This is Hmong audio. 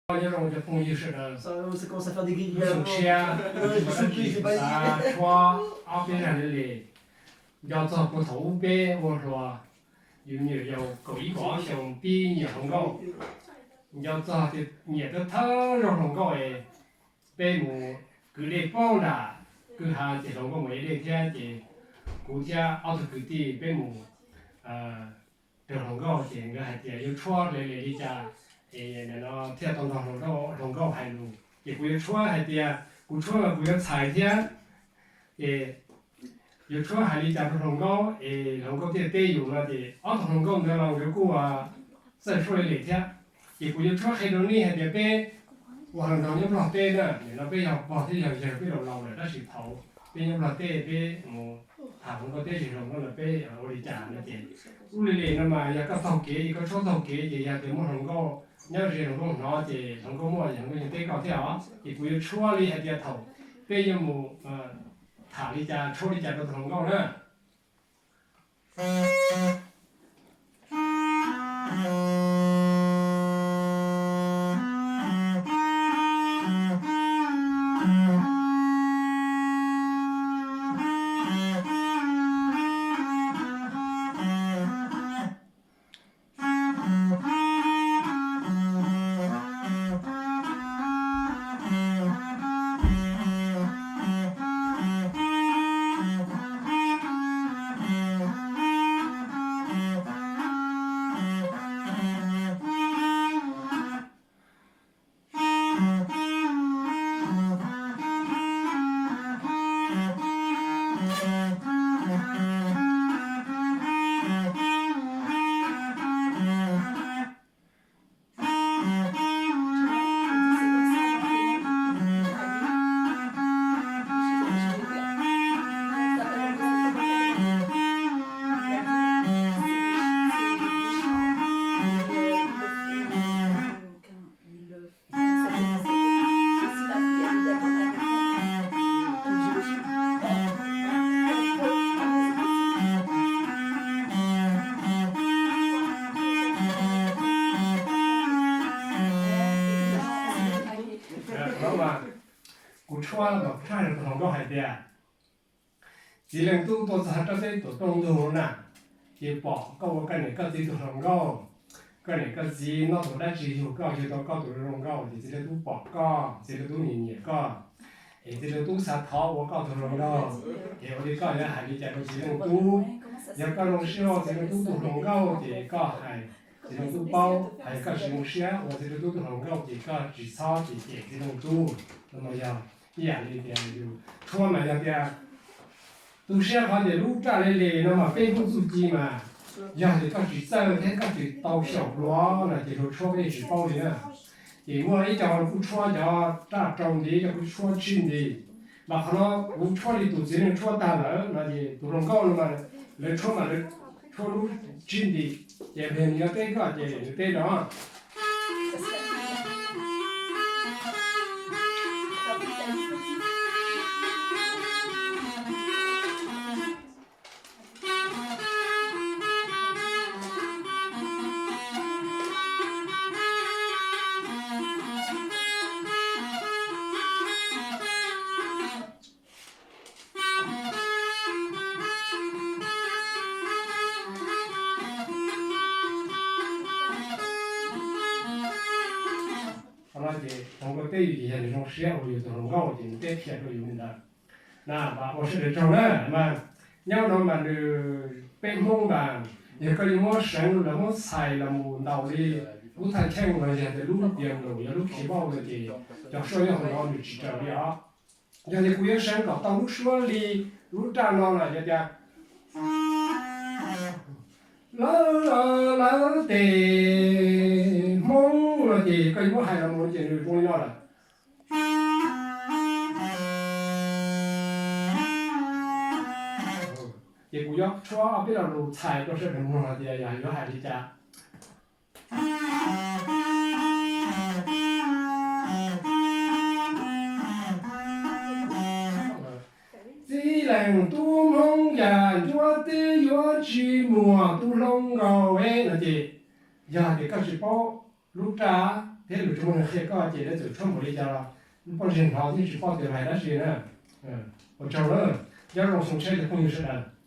Nyob zoo cov phooj ywg sawv daws, lub xyoo tshiab, xav tshuab ob peb zaj lwm li. Nco txog puag thaum ub peb ua hluas, yus me nyuam yaus kaum ib kaum ob xyoo pib nyiam hluas nkauj. Nco txog tias nyiam thawj thawj zaug hluas nkauj es peb mus kwv dej poob nram kwj ha ces hluas nkauj mus ev dej thiab ces kuv thiab ob tug kwv tij peb mus raws hluas nkauj ces nkawd hais tias yuav tshuab li li cas es no thiaj tau nrog hluas nkauj hais lus. Ces kuv yuav tshuab hais tias kuv tshuab mas kuv yuav txhais thiab. Ces yuav tshuab hais li cas rau hluas nkauj es hluas nkauj thiaj teb yus no ces ob tug hluas nkauj ntawd los nkawd kuj txawj tshuab li li thiab. Ces kuv yuav tshuab qhia rau nej hais tias peb ua hluas nraug nyob Nplog teb na, nim no peb yog pog thiab yog yawg peb laus laus lawm tab sis thaum peb nyob Nplog teb peb mus tham hluas nkauj teb zis hluas nkauj no peb ua li cas no ces ub li li no mas yog koj taug kev, koj tshuab taug kev ces yog tias muaj hluas nkauj nyob ze hluas nkauj hnov ces hluas nkauj muaj hluas nkauj yeej teb koj thiab os. Ces kuv yuav tshuab li hais tias thaum peb yuav mus tham li cas tshuab li cas rau tus hluas nkauj na. Kuv tshuab mas kuv tshaj rau tus hluas nkauj hais tias, txiv leej tub tuaj txog rau peb tus rooj ntug na, ces pom koj ua koj niam koj txiv tus hluas nkauj, koj niam koj txiv noj tus dab tsi yug koj, yug tau koj tus hluas nkauj ces txiv leej tub pom koj, txiv leej tub nyiam nyiam koj, es txiv leej tub xav thov ua koj tus hluas nkauj. Ces ua li koj yuav hais li cas rau txiv leej tub? Yog koj zoo siab ua txiv leej tub tus hluas nkauj ces koj hais txiv leej tub paub, hais koj tsis zoo siab ua txiv leej tub tus hluas nkauj ces koj tsis txhob cem cem txiv leej tub. Yog ib yam li tias yus tshuab mas yog tias tu siab qhov tias lub raj li li no mas peb Hmoob txuj ci mas yog tias koj tsis txawj thiab koj tsis tau xyaum dua no ces luag tshuab peb tsis paub li na. Ces muaj ib co kuj tshuab cov raj rau nti, ib co kuj tshuab tsib nti. Mas qhov no kuv tshuab li tus txiv neej tshuab tag lawm no ces tus hluas nkauj no mas lawv tshuab mas lawv tshuab lub tsib nti. Ces nws yuav teb koj ces nws teb no. Qhov no ces hluas nkauj teb yus ces yog nws zoo siab ua yus tus hluas nkauj ces nws teb qhia rau yus li ntawd. Na, mas ua sawv daws tsaug na, mas nyob no mas nws peb Hmoob mas yog koj yuav muab seev los muab txhais los mus ntaus li lub thaj cheej los yog tias lub piano los yog lub keyboard no ces cov suab nyob hauv no nws tsis raws li os. Yog tias kuv yuav seev kom tau lub suab li lub raj no los yog tias lawv, lawv tes Hmoob no ces koj yuav muab hais los mus ces nws zoo li no lawm. Ces kuv yuav tshuab ob peb lo lus txhais rau sawv daws mloog hais tias yog yuav hais li cas. Txiv leej tub Hmoob yam ncuab twb yuav tsis muaj tus hluas nkauj es no ces yog tias koj tsis paub lub raj, thiab luag tsis muaj neeg qhia koj ces lawv txawm tshuab npaum li cas los poj ntxoog hnov thiab tsis paub tias hais dab tsi na. Ua tsaug lawm, nyob zoo xyoo tshiab cov phooj ywg sawv daws.